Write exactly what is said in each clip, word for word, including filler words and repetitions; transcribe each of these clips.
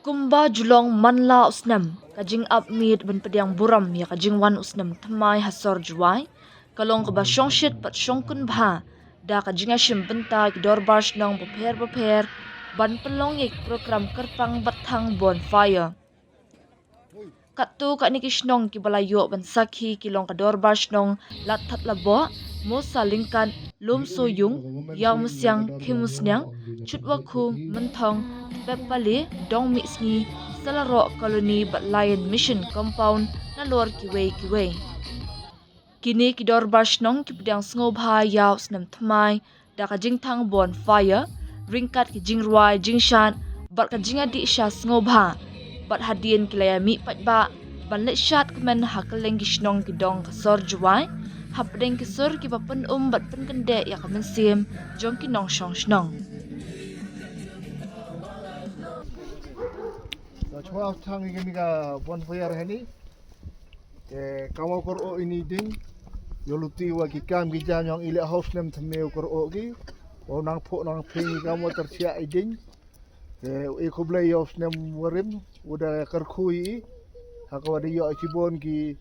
Kumba ju long man la u snem, ka jingap miet ban pdiang burom ïa ka jingwan u snem thymmai ha sor Jowai ka long kaba shongshit bad shongkun bha da ka jingïashim bynta ki dorbar shnong bapher bapher ban pynlong ïa ki program kyrpang bad thang bonfire. Katto katne ki shnong kiba la ïoh ban sakhi ki long ka dorbar shnong Latthatlaboh, Mosalyngkat, Lumsohyung, Ïawmusiang, Khimusniang, Chutwakhu, Mynthong, Pepali, Dongmihsngi, Salaroh Colony bad Lion Mission Compound, nalor kiwei kiwei. Kine ki dorbar shnong ki pdiang sngewbha ïa u snem thymmai da ka jingthang bonfire, ryngkat ki jingrwai jingshad bad ka jingïadih sha sngewbha. Bad hadien ki la ïamih paidbah ban leit shad kmen ha kylleng ki shnong ki dong ka sor Jowai, hapdeng ki sur kiba pynum bad pynkyndeh ïa ka mynsiem jong ki nongshong shnong. Ka chwa thang ïa kane ka bonfire hangne. Te kam u kyrwoh ïa i ding. Ïa lynti wa ki kam ki jam jong i leh ha u snem thymmai u kyrwoh ki. Wa nang phuh nang phi kam wa tyrchiah i ding. Te u i khublei ïa u snem warim u da kyrkhu ïa i. Ha ka wa da ïoh shibun ki,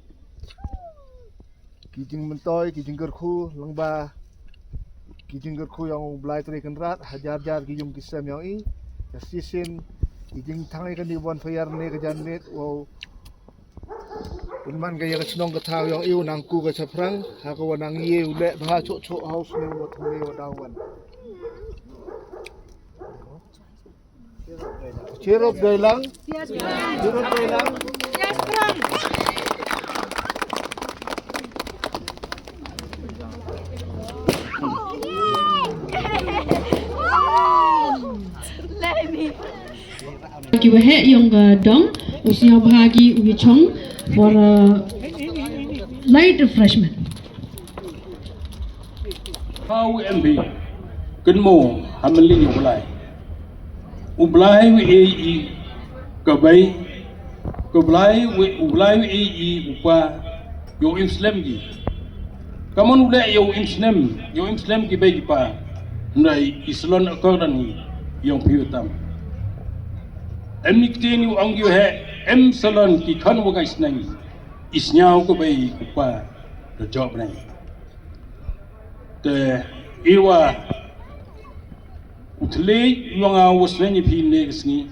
ki jingmyntoi, ki jingkyrkhu lyngba ki jingkyrkhu jong u Blai Trai Kynrad ha jar jar ki ïung ki sem jong i. Ka shisien ki jingthang ïa kane ka bonfire ne ka janmiet wa u pynman ka ïa ka shnong ka thaw jong i u nang ku ka shaphrang ha ka wa nang ïa u leh bha choh choh ha u snem wa thymmai wa daw wan. Cheer up dei lang. Cheer up dei lang. Ki waheh ïong ka dong u sngewbha ki u ki chong for a light refreshment. Pha u em phi, kynmaw ha mynlin ïa u Blai. U Blai u ei i ka bei, ka Blai u, u Blai u ei i u pa, ïa u im slem ki. Ka mon u leh ïa u im snem, ïa u im slem ki bei ki pa. Hynrei i slon akor dan i ïong phi u tam. Em ni ktien u ong ki u heh, em slon ki khon wa ngai sneng. I sngew ka bei u pa da jop neng. Te i wa u thlei i wa nga wa sneng i phi ne ka sngi.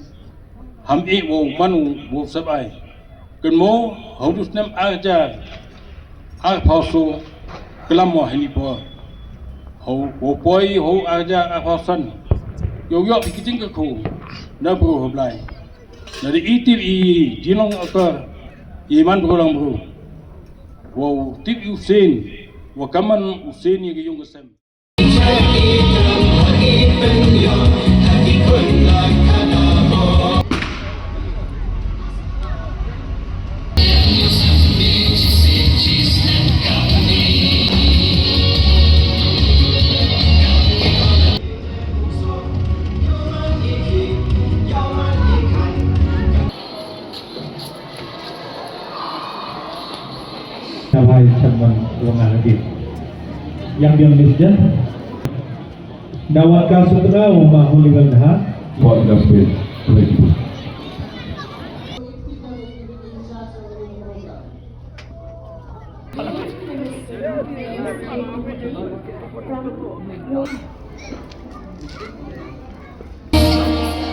Ham i wa u man u wa u sap ai. Kynmaw ha u snem ar hajar arphew saw klam wa hani por. Ha u wa poi ha u ar hajar arphew san. Ïoh ïoh ki jingkyrkhu na bru ha Blai. Na di i tip i jinglong akor i man bru lang bru. Wa u tip i u sien wa ka man u sien ïa ka ïung ka sem. Kawai chairman wa nga hadien. Yang biang ni sdang. Dawan ka sutra wa ma holiwan ha. Buat dapet.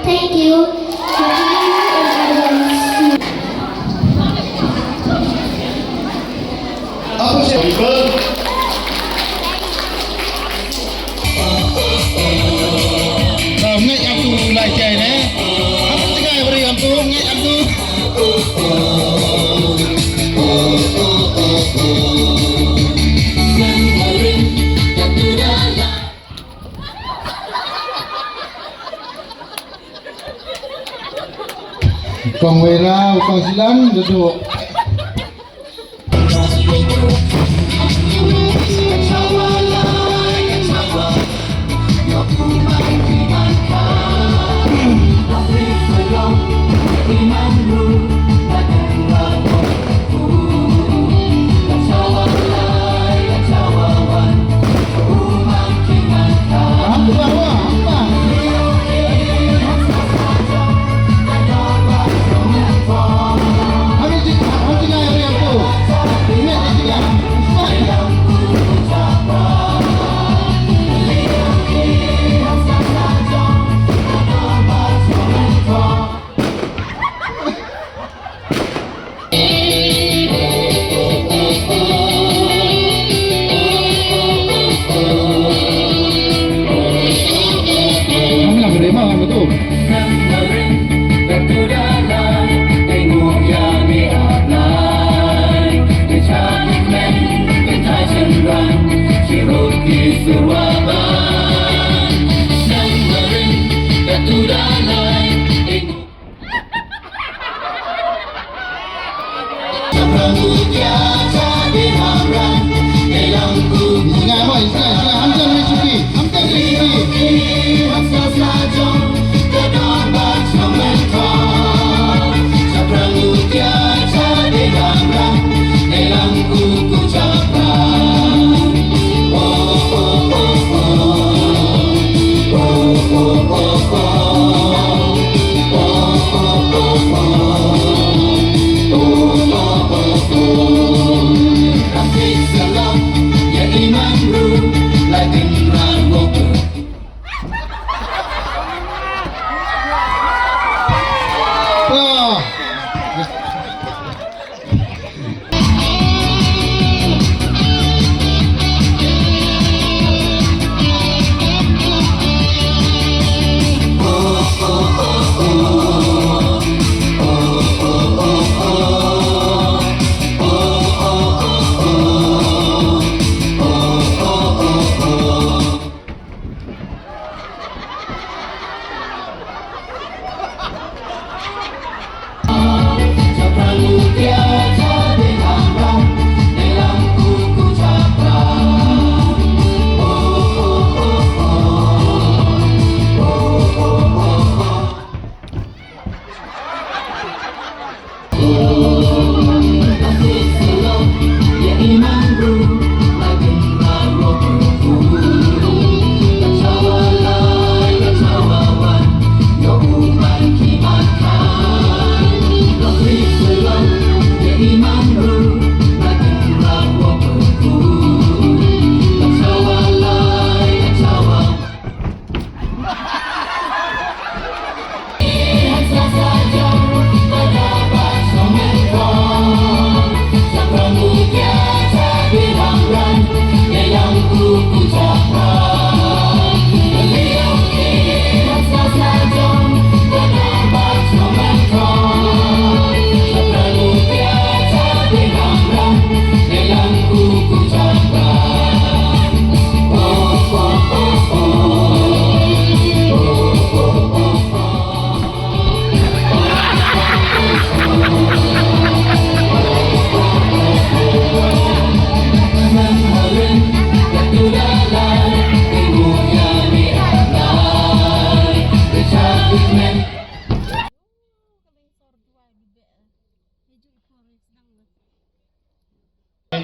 Thank you. Kong Wira, Kong Silan, duduk.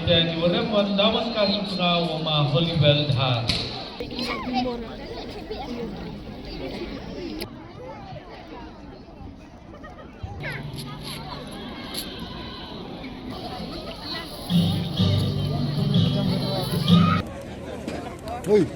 Te ngi wa rem wan da wan ka sukna wa ma Holywell Dhar. Hei.